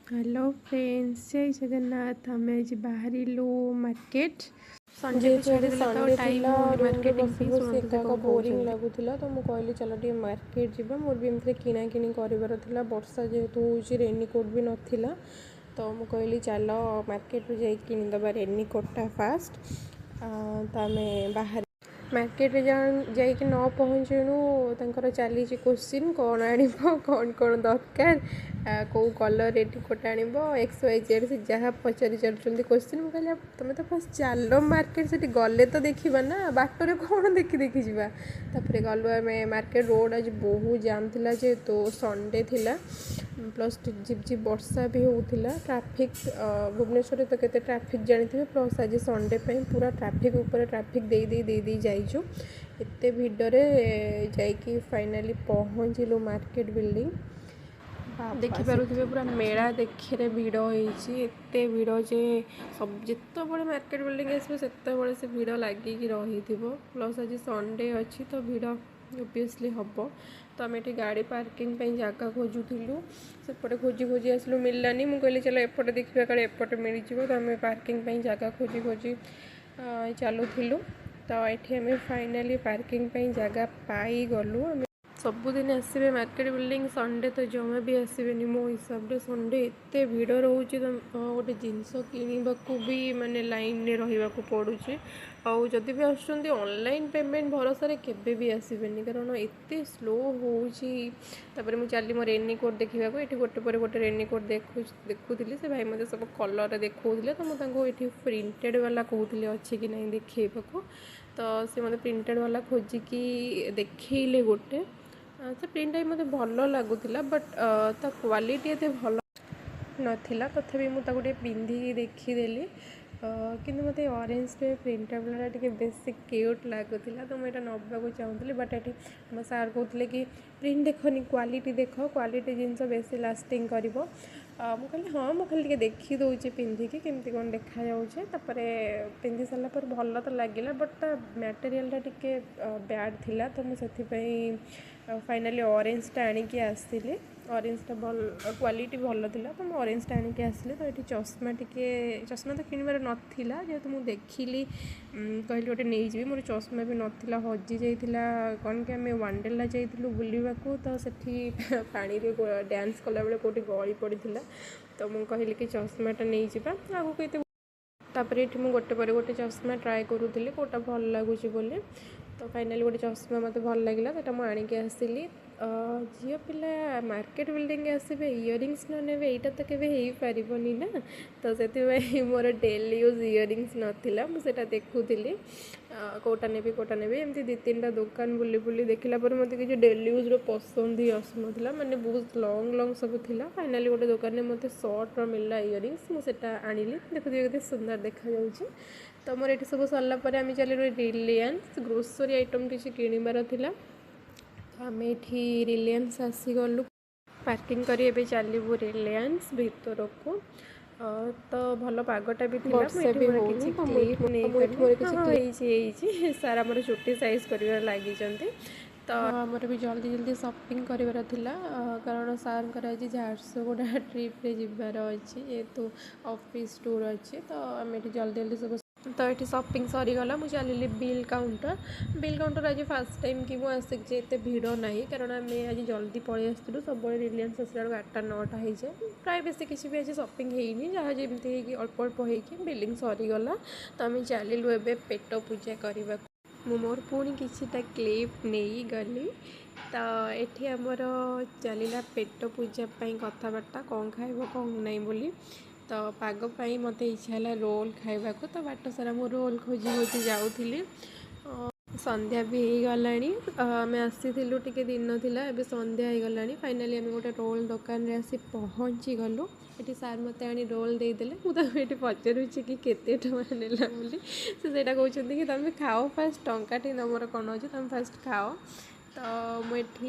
Hello friends, ଜୟ ଜଗନ୍ନାଥ। ଆମେ ଆଜି ବାହାରିଲୁ ମାର୍କେଟ। ସଣ୍ଡେକୁ ଯେହେତୁ ଆଜି ଛାଡ଼ିଦେଲେ ତ ଆଉ ସଣ୍ଡେ ଟାଇମ୍ ଥିଲା, ହେଉନି ରୁମ୍ରେ ମାର୍କେଟିଂ ବସି ପାଇଁ। ବସି ଶୁଣନ୍ତୁ ଏକା ସେ ଏକା କ'ଣ ବୋରିଂ କହୁଛନ୍ତି। ଲାଗୁଥିଲା, ତ ମୁଁ କହିଲି ଚାଲ ଟିକେ ମାର୍କେଟ ଯିବା। ମୋର ବି ଏମିତିରେ କିଣାକିଣି କରିବାର ଥିଲା। ବର୍ଷା ଯେହେତୁ ହେଉଛି, ରେନିକୋଟ୍ ବି ନଥିଲା, ତ ମୁଁ କହିଲି ଚାଲ ମାର୍କେଟରୁ ଯାଇକି କିଣିଦେବା ରେନିକୋଟ୍ଟା ଫାଷ୍ଟ। ତ ଆମେ ବାହାରି ମାର୍କେଟରେ ଯାଇକି ନ ପହଞ୍ଚୁଣୁ ତାଙ୍କର ଚାଲିଛି କୋଶ୍ଚିନ୍, କ'ଣ ଆଣିବ, କ'ଣ କ'ଣ ଦରକାର, କେଉଁ କଲର୍ ରେନିକୋଟ୍ ଆଣିବ, ଏକ୍ସ ୱାଇ ଜେଡ଼୍, ସେ ଯାହା ପଚାରି ଚାଲୁଛନ୍ତି କୋଶ୍ଚିନ୍। ମୁଁ କହିଲି ତମେ ତ ଫାଷ୍ଟ ଚାଲ ମାର୍କେଟ, ସେଠି ଗଲେ ତ ଦେଖିବା ନା, ବାଟରେ କ'ଣ ଦେଖି ଦେଖି ଯିବା? ତାପରେ ଗଲୁ ଆମେ ମାର୍କେଟ। ରୋଡ଼ ଆଜି ବହୁତ ଜାମ୍ ଥିଲା, ଯେହେତୁ ସଣ୍ଡେ ଥିଲା, ପ୍ଲସ୍ ଝିପ୍ ଝିପ୍ ବର୍ଷା ବି ହେଉଥିଲା। ଟ୍ରାଫିକ୍, ଭୁବନେଶ୍ୱରରେ ତ କେତେ ଟ୍ରାଫିକ୍ ଜାଣିଥିବେ, ପ୍ଲସ୍ ଆଜି ସଣ୍ଡେ ପାଇଁ ପୁରା ଟ୍ରାଫିକ୍ ଉପରେ ଟ୍ରାଫିକ୍ ଦେଇ ଦେଇ ଦେଇ ଦେଇ ଯାଇଛୁ। ଏତେ ଭିଡ଼ରେ ଯାଇକି ଫାଇନାଲି ପହଞ୍ଚିଲୁ ମାର୍କେଟ ବିଲ୍ଡିଂ। ଦେଖିପାରୁଥିବେ, ପୁରା ମେଳା ଦେଖିରେ ଭିଡ଼ ହେଇଛି। ଏତେ ଭିଡ଼ ଯେ ସବୁ ଯେତେବେଳେ ମାର୍କେଟ ବିଲ୍ଡିଂ ଆସିବ, ସେତେବେଳେ ସେ ଭିଡ଼ ଲାଗିକି ରହିଥିବ। ପ୍ଲସ୍ ଆଜି ସଣ୍ଡେ ଅଛି, ତ ଭିଡ଼ ଅବଭିୟସଲି ହେବ। ତ ଆମେ ଏଠି ଗାଡ଼ି ପାର୍କିଂ ପାଇଁ ଜାଗା ଖୋଜୁଥିଲୁ। ସେପଟେ ଖୋଜି ଖୋଜି ଆସିଲୁ, ମିଳିଲାନି। ମୁଁ କହିଲି ଚାଲ ଏପଟେ ଦେଖିବା, କାଳେ ଏପଟେ ମିଳିଯିବ। ତ ଆମେ ପାର୍କିଂ ପାଇଁ ଜାଗା ଖୋଜି ଖୋଜି ଚାଲୁଥିଲୁ। ତ ଏଠି ଆମେ ଫାଇନାଲି ପାର୍କିଂ ପାଇଁ ଜାଗା ପାଇଗଲୁ। ଆମେ ସବୁଦିନ ଆସିବେ ମାର୍କେଟ ବିଲ୍ଡିଂ, ସଣ୍ଡେ ତ ଜମା ବି ଆସିବେନି ମୋ ହିସାବରେ। ସଣ୍ଡେ ଏତେ ଭିଡ଼ ରହୁଛି, ତ ଗୋଟେ ଜିନିଷ କିଣିବାକୁ ବି ମାନେ ଲାଇନ୍ରେ ରହିବାକୁ ପଡ଼ୁଛି। ଆଉ ଯଦି ବି ଆସୁଛନ୍ତି, ଅନଲାଇନ୍ ପେମେଣ୍ଟ ଭରସାରେ କେବେ ବି ଆସିବେନି, କାରଣ ଏତେ ସ୍ଲୋ ହେଉଛି। ତାପରେ ମୁଁ ଚାଲିଲି ମୋ ରେନିକୋଟ୍ ଦେଖିବାକୁ। ଏଠି ଗୋଟେ ପରେ ଗୋଟେ ରେନିକୋଟ୍ ଦେଖୁଥିଲି। ସେ ଭାଇ ମୋତେ ସବୁ କଲର୍ରେ ଦେଖାଉଥିଲେ, ତ ମୁଁ ତାଙ୍କୁ ଏଠି ପ୍ରିଣ୍ଟେଡ଼୍ ବାଲା କହୁଥିଲି ଅଛି କି ନାହିଁ ଦେଖେଇବାକୁ। ତ ସେ ମୋତେ ପ୍ରିଣ୍ଟେଡ଼୍ ବାଲା ଖୋଜିକି ଦେଖେଇଲେ ଗୋଟେ। ସେ ପ୍ରିଣ୍ଟଟା ବି ମୋତେ ଭଲ ଲାଗୁଥିଲା, ବଟ୍ ତା କ୍ୱାଲିଟି ଏତେ ଭଲ ନଥିଲା। ତଥାପି ମୁଁ ତାକୁ ଟିକେ ପିନ୍ଧିକି ଦେଖିଦେଲି। କିନ୍ତୁ ମୋତେ ଅରେଞ୍ଜରେ ପ୍ରିଣ୍ଟେଡ଼୍ ବାଲାଟା ଟିକେ ବେଶୀ କ୍ୟୁଟ୍ ଲାଗୁଥିଲା, ତ ମୁଁ ଏଇଟା ନେବାକୁ ଚାହୁଁଥିଲି। ବଟ୍ ଏଠି ଆମ ସାର୍ କହୁଥିଲେ କି ପ୍ରିଣ୍ଟ ଦେଖନି, କ୍ୱାଲିଟି ଦେଖ, କ୍ୱାଲିଟି ଜିନିଷ ବେଶୀ ଲାଷ୍ଟିଂ କରିବ। ମୁଁ କହିଲି ହଁ, ମୁଁ ଖାଲି ଟିକେ ଦେଖିଦେଉଛି ପିନ୍ଧିକି କେମିତି କ'ଣ ଦେଖାଯାଉଛି। ତାପରେ ପିନ୍ଧି ସାରିଲା ପରେ ଭଲ ତ ଲାଗିଲା, ବଟ୍ ତା ମ୍ୟାଟେରିଆଲଟା ଟିକେ ବ୍ୟାଡ଼୍ ଥିଲା। ତ ମୁଁ ସେଥିପାଇଁ ଫାଇନାଲି ଅରେଞ୍ଜଟା ଆଣିକି ଆସିଲି। ଅରେଞ୍ଜଟା ଭଲ, କ୍ୱାଲିଟି ଭଲ ଥିଲା, ତ ମୁଁ ଅରେଞ୍ଜଟା ଆଣିକି ଆସିଲି। ତ ଏଠି ଚଷମା ଟିକେ, ଚଷମା ତ କିଣିବାର ନଥିଲା, ଯେହେତୁ ମୁଁ ଦେଖିଲି, କହିଲି ଗୋଟେ ନେଇଯିବି। ମୋର ଚଷମା ବି ନଥିଲା, ହଜି ଯାଇଥିଲା। କ'ଣ କି ଆମେ ୱାଣ୍ଡେଲା ଯାଇଥିଲୁ ବୁଲିବାକୁ, ତ ସେଠି ପାଣିରେ ଡ୍ୟାନ୍ସ କଲାବେଳେ କେଉଁଠି ଗଳି ପଡ଼ିଥିଲା। ତ ମୁଁ କହିଲି କି ଚଷମାଟା ନେଇଯିବା ଆଗକୁ ଏତେ। ତାପରେ ଏଠି ମୁଁ ଗୋଟେ ପରେ ଗୋଟେ ଚଷମା ଟ୍ରାଏ କରୁଥିଲି କେଉଁଟା ଭଲ ଲାଗୁଛି ବୋଲି। ତ ଫାଇନାଲି ଗୋଟେ ଚଷମା ମୋତେ ଭଲ ଲାଗିଲା, ସେଇଟା ମୁଁ ଆଣିକି ଆସିଲି। ଝିଅ ପିଲା ମାର୍କେଟ ବିଲ୍ଡିଂ ଆସିବେ, ଇୟରିଙ୍ଗସ୍ ନ ନେବେ, ଏଇଟା ତ କେବେ ହେଇପାରିବନି ନା। ତ ସେଥିପାଇଁ ମୋର ଡେଲି ୟୁଜ୍ ଇୟରିଙ୍ଗସ୍ ନଥିଲା। ମୁଁ ସେଇଟା ଦେଖୁଥିଲି କେଉଁଟା ନେବି, କେଉଁଟା ନେବି। ଏମିତି ଦୁଇ ତିନିଟା ଦୋକାନ ବୁଲି ବୁଲି ଦେଖିଲା ପରେ ମୋତେ କିଛି ଡେଲି ୟୁଜ୍ର ପସନ୍ଦ ହିଁ ଆସୁନଥିଲା, ମାନେ ବହୁତ ଲଙ୍ଗ୍ ଲଙ୍ଗ୍ ସବୁ ଥିଲା। ଫାଇନାଲି ଗୋଟେ ଦୋକାନରେ ମୋତେ ସର୍ଟର ମିଳିଲା ଇୟରିଙ୍ଗସ୍, ମୁଁ ସେଇଟା ଆଣିଲି। ଦେଖୁଥିବେ କେତେ ସୁନ୍ଦର ଦେଖାଯାଉଛି। ତ ମୋର ଏଠି ସବୁ ସରିଲା ପରେ ଆମେ ଚାଲିଲୁ ରିଲିଆନ୍ସ, ଗ୍ରୋସରୀ ଆଇଟମ୍ କିଛି କିଣିବାର ଥିଲା। ତ ଆମେ ଏଠି ରିଲିଆନ୍ସ ଆସିଗଲୁ। ପାର୍କିଂ କରି ଏବେ ଚାଲିବୁ ରିଲିଆନ୍ସ ଭିତରକୁ। ତ ଭଲ ପାଗଟା ବି ଥିଲା। ମୁଁ ବର୍ଷା ଏଠି ବି ମୋର ହଉନି, କିଛି ତ ମୁଁ କ୍ଲିପ୍ ଏଠି ମୁଁ ଏଠି ନେଇଗଲି। ମୋର କିଛି ହଁ, ହେଇଛି ହେଇଛି। ସାର୍ ଆମର ଚୁଟି ସାଇଜ୍ କରିବାରେ ଲାଗିଛନ୍ତି। ତ ଆମର ବି ଜଲ୍ଦି ଜଲ୍ଦି ସପିଂ କରିବାର ଥିଲା, କାରଣ ସାର୍ଙ୍କର ଆଜି ଝାରସୁଗୁଡ଼ା ଟ୍ରିପ୍ରେ ଯିବାର ଅଛି, ଯେହେତୁ ଅଫିସ୍ ଟୁର୍ ଅଛି। ତ ଆମେ ଏଠି ଜଲ୍ଦି ଜଲ୍ଦି ସବୁ, ତ ଏଠି ସପିଂ ସରିଗଲା। ମୁଁ ଚାଲିଲି ବିଲ୍ କାଉଣ୍ଟର। ବିଲ୍ କାଉଣ୍ଟର ଆଜି ଫାର୍ଷ୍ଟ ଟାଇମ୍ କି ମୁଁ ଆସିଛି, ଏତେ ଭିଡ଼ ନାହିଁ, କାରଣ ଆମେ ଆଜି ଜଲ୍ଦି ପଳେଇ ଆସିଥିଲୁ। ସବୁବେଳେ ରିଲିଆନ୍ସ ଆସିଲା ବେଳକୁ 8ଟା 9ଟା ହେଇଯାଏ ପ୍ରାୟ। ବେଶୀ କିଛି ବି ଆଜି ସପିଂ ହେଇନି, ଯାହା ଯେମିତି ହେଇକି ଅଳ୍ପ ଅଳ୍ପ ହେଇକି ବିଲିଂ ସରିଗଲା। ତ ଆମେ ଚାଲିଲୁ ଏବେ ପେଟ ପୂଜା କରିବାକୁ। ମୁଁ ମୋର ପୁଣି କିଛିଟା କ୍ଲିପ୍ ନେଇଗଲି। ତ ଏଠି ଆମର ଚାଲିଲା ପେଟ ପୂଜା ପାଇଁ କଥାବାର୍ତ୍ତା, କ'ଣ ଖାଇବ କ'ଣ ନାହିଁ ବୋଲି। ତ ପାଗ ପାଇଁ ମୋତେ ଇଚ୍ଛା ହେଲା ରୋଲ୍ ଖାଇବାକୁ, ତ ବାଟ ସାରା ମୁଁ ରୋଲ୍ ଖୋଜି ଖୋଜି ଯାଉଥିଲି। ସନ୍ଧ୍ୟା ବି ହେଇଗଲାଣି। ଆମେ ଆସିଥିଲୁ ଟିକେ ଦିନ ଥିଲା, ଏବେ ସନ୍ଧ୍ୟା ହେଇଗଲାଣି। ଫାଇନାଲି ଆମେ ଗୋଟେ ରୋଲ୍ ଦୋକାନରେ ଆସି ପହଞ୍ଚିଗଲୁ। ଏଠି ସାର୍ ମୋତେ ଆଣି ରୋଲ୍ ଦେଇଦେଲେ। ମୁଁ ତାକୁ ଏଠି ପଚାରୁଛି କି କେତେ ଟଙ୍କା ନେଲା ବୋଲି। ସେ ସେଇଟା କହୁଛନ୍ତି କି ତୁମେ ଖାଅ ଫାଷ୍ଟ, ଟଙ୍କାଟେ ନେବାର କ'ଣ ଅଛି, ତୁମେ ଫାଷ୍ଟ ଖାଅ। ତ ମୁଁ ଏଠି